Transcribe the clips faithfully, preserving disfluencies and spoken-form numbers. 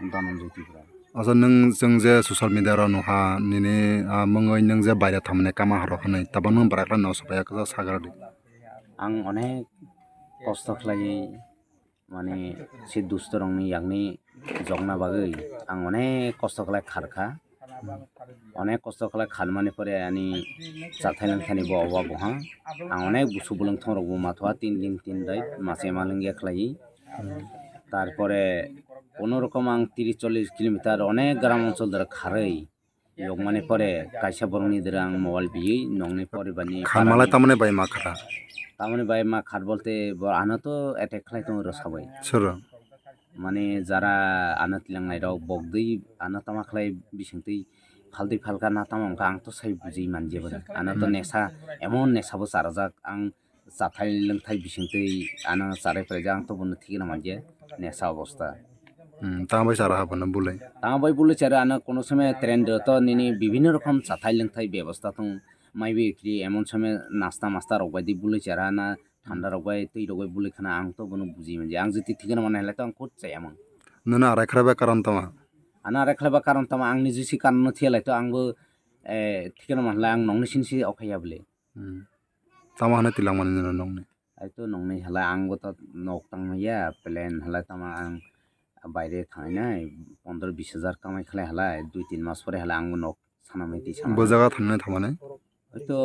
Dhananjay Tripura. Acha, nwng chwng je social media rok nukha, nini, ah, mungwi nwng je baire thamani kama harok hwnwi, tabuk nwng bwraikhwlai no sopaiya, kwchak sagra di. Ang onek kosto khlaiwi, mane, se dustorokni yakni jokna bagwi ang onek kosto khlai kharkha. Onek kosto khlai kharmani pore ani chathai langthani bo oba buha. Ang onek busu bolong thongrok bo mathoha tin din tin dai mase malingya khlaiwi. Tarpore kono rokom ang tris chollish kilometer onek gram onchol dara kharwi. Yokmani pore kaisa borokni dera ang mobile biwi nongni poribarni khanmalai parani. Tamoni bai ma khara? Tamoni bai ma khar bolte bo ano to attack khlai tongo rwsabai. Soro? Mane jara ano tilangnai rok bokdwi ano tama khlai bisingtwi phaldwi phalka na tama wngkha ang to sai bujui manjya bwrwi. Ano to nesa emon nesa bo charajak ang chathai lwngthai bisingtwi ano charai phaijak ang to bono thikna manjya nesa obosta. Hmm, tamo bai chara hapano bule? Tamo bai bule chara ano kono somoi train do to nini bibhinno rokom chathai lwngthai bebosta tong mai bai kri emon somoi nasta masta rok bai di bule chara na thanda rok bai twi rok bai bule khana ang to bono buji manjya ang jiti thikna manai hwlai to ang kut chaya mang. Nono arai khlai ba karon tama? Ano arai khlai ba karon tama ang niji si karon no thia lai to ang bo, eh, thikna man hwlai ang nongni sin si okhai ya bole. Hmm. Tamo hwnwi tilang mani nini nokni? Ai to nongni halai ang bo to nok tang maya plan halai tamo ang baire thangnai pondro bis hajar kamai khlai halai dui tin mas pore halai ang bo nok sana mai twi sana. Bo jaga thangnai thamani? Ai to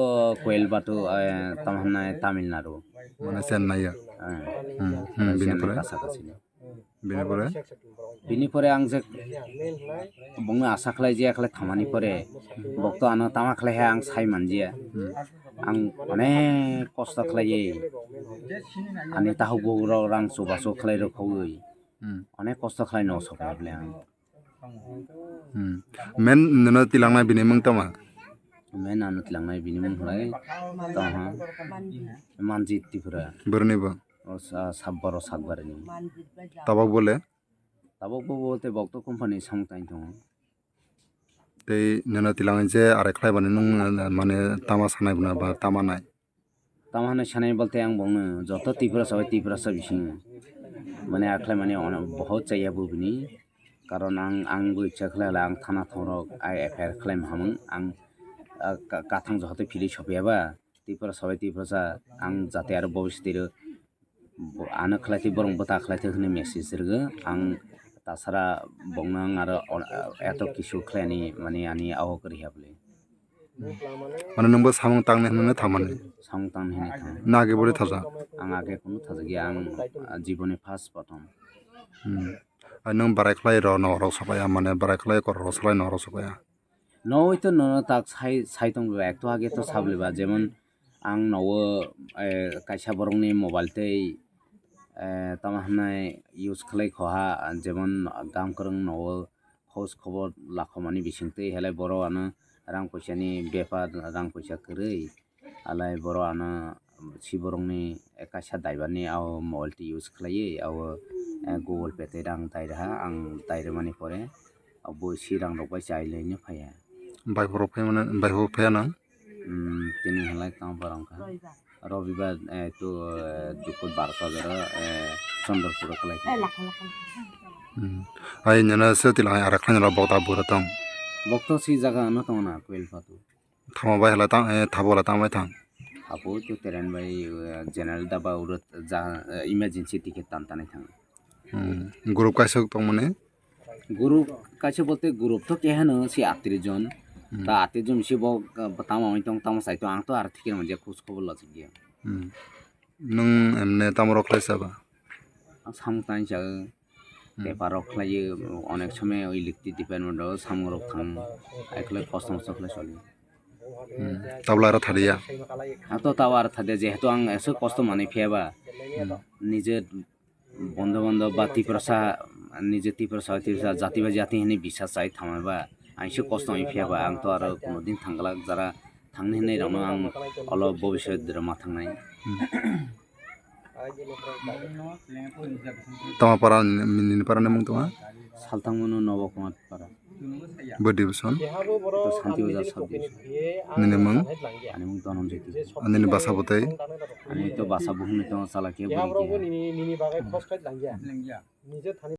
Coimbatore, eh, tamo hwnai Tamil Nadu. Mane Chennai ya? Eh. Hmm, hmm, bini Chennai pore? Kasa kasi ni. Bini pore? Bini pore ang je bongno asa khlai je khlai thamani pore bok to ano tama khlai hai ang sai manjia. Hmm. Ang onek kosto khlai ye ani tahu bok rok rang chubachu khlai rok khogwi. Hmm. Onek kosto khlai no sokha bole ang. Hmm. Men nono tilangnai bini mung tama? Men ano tilangnai bini mung khlai tama Manjit Tripura. Boroni bo? O sa-, sab boro sak barini. Tabok bole? Tabok bo bolte bok to company samung tang tongo. Tei nono tilang je arai khlai bani nwng, eh, mane tama sanai bwna ba tama nai? Tama hwnwi sanai bolte ang bongno joto Tiprasa bai Tiprasa bisingo mane arai khlai mani ono bohot chaya bo bini. Karon ang, ang bo icha khlai ang thana thongrok ai F I R khlai mahamung ang, ah, ka-, kathang joto philwi sopya ba. Tiprasa bai Tiprasa ang jate aro bobiswt tiro bo-, ano khlai thai borok bwta khlai thai hwnwi message rwgo. Ang tasara bongno ang aro on-, eto kisu khlaini mani ani aho kwrwi ya bwle. Mane nwngbo samung tangni hwnwi thamani? Samung tangni hwnwi thang. Na age bori thaja? Ang age kunu thajakya, ang, ah, jiboni first prothom. Hmm. Ai nwng barai khlai rw norok sokaya, mane barai khlai korok rw salai norok sokaya? Nowoi to nono tak sai, sai tong bwlai, ekto age to sa bwlai ba, jemon ang nowo, eh, kaisa borokni mobile tei, eh, tamo hwnai use khlai khoha, jemon gam kwrwng nowo khoj khobor lakhomani bisingtwi, helai borok ano rang poisani bepar, rang poisa kwrwi, alai borok ano si borokni kaisa daibani ao mobile twi use khlaiwi, ao, eh, Google Pay tei rang dai rwha, ang dai rwmani pore abo si rang rok bai chai laino phaiya. Baiphoro phai mano, baiphoro phaiya nang? Hmm, tini halai tamo barang kha. Robibar, eh, to, eh, dupor barota jora, eh, Chandrapur o kwlai kha. Hmm. Ai nana se tilang ai arak khlai nala bokta bura tong. Bokta si jaga ano tong na, Koilpatu. Thamo bai hala tang, eh, thabo hala tang bai thang. Thabo to train bai, eh, general daba urut ja, eh, emergency ticket tan tanai thang. Hmm. Group kaisa tong mane? Group kaisa bolte group to keha no si atri jon. Hmm. Ta atri jon si bo, eh, tamo tong tamo sai to ang to ar thikir manja khoj khobor lajak ya. Hmm. Nwng emne tamo rok khlai saba? Ang samung tang sa, hmm, paper rok khlai, onek somoi electric department o samung rok thang, ai khlai kosto mosto khlai soli. Hmm. Tabla aro thadiya? Ang to tabo aro thadiya, jehetu ang eso kosto manwi phiya ba, hmm, nije bondo bondo ba Tiprasa, nije Tiprasa, Tiprasa jati ba jati hinwi bisas chai thangma ba, ang se kosto wngwi phiya ba, ang to aro kono din thang glak jara thangni hinwi rokno ang olo bobiswt drama thangnai. Hmm. Tama para ni, ni para ni mung tama? Saltang mano Nobo Kumar para. Bo division? To Santi Bazar sub division. Nini mung? Ani mung Dhananjay Tripura. Ani ni basa bwtwi? Ani to basa buhung ni tongo chala khe bwrwi khe.